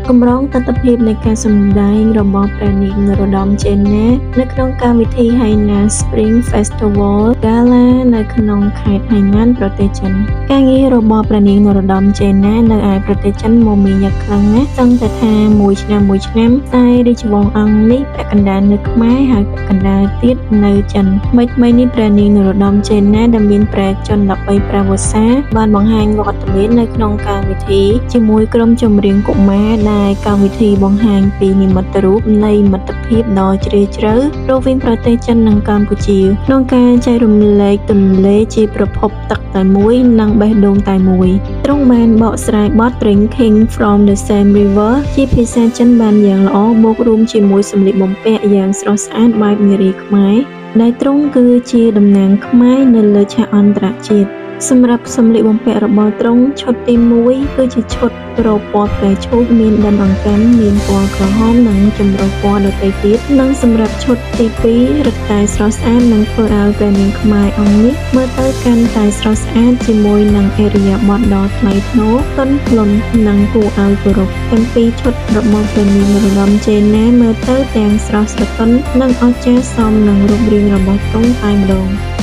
កម្រងទស្សនភាពនៃការសម្ដែងរបស់ព្រះនាងនរោត្តមចេនណានៅក្នុងកម្មវិធី Hainan Spring Festival Gala នៅក្នុងខេត្តហៃណានប្រទេសចិនការងាររបស់ព្រះនាងនរោត្តមចេនណានៅឯប្រទេសចិនមមាញឹកខ្លាំងណាស់សឹងតែថាមួយឆ្នាំមួយឆ្នាំតែរាជវង្សអង្គនេះពាក់កណ្ដាលនៅខ្មែរហើយពាក់កណ្ដាលទៀតនៅចិនថ្មីថ្មីនេះព្រះនាងនរោត្តមចេនណាដែលមានព្រះជន្ម13ព្រះវស្សាបានបង្ហាញវត្តមាននៅក្នុងកម្មវិធីជាមួយក្រុមចម្រៀងកុមារដែលកម្មវិធីបង្ហាញពីនិមិត្តរូបនៃមិត្តភាពដ៏ជ្រាលជ្រៅរវាងប្រទេសចិននិងកម្ពុជាក្នុងការចែករំលែកទន្លេជាប្រភពទឹកតែមួយនិងបេះដូងតែមួយទ្រង់បានបកស្រាយបទ Drinking from the Same River ជាភាសាចិនបានយ៉ាងល្អបូករួមជាមួយសម្លៀកបំពាក់យ៉ាងស្រស់ស្អាតបែបនារីខ្មែរដែលទ្រង់គឺជាតំណាងខ្មែរនៅលើឆាកអន្តរជាតិសម្រាប់សម្លៀកបំពាក់របស់ទ្រង់ឈុតទី1គឺជាឈុតរ៉ូបពណ៌ផ្កាឈូកមានដិនអង្កាំមានពណ៌ក្រហមនិងចម្រុះពណ៌ដទៃទៀតនិងសម្រាប់ឈុតទី2រឹតតែស្រស់ស្អាតនិងធ្វើឲ្យព្រះនាងខ្មែរអង្គនេះមើលទៅកាន់តែស្រស់ស្អាតជាមួយនឹងឥរិយាបថដ៏ថ្លៃថ្នូរទន់ភ្លន់និងគួរឲ្យគោរពទាំងពីរឈុតរបស់ព្រះនាងនរោត្តមចេនណាមើលទៅទាំងស្រស់ស្រទន់និងអស្ចារ្យសមនឹងរូបរាងរបស់ទ្រង់តែម្ដង។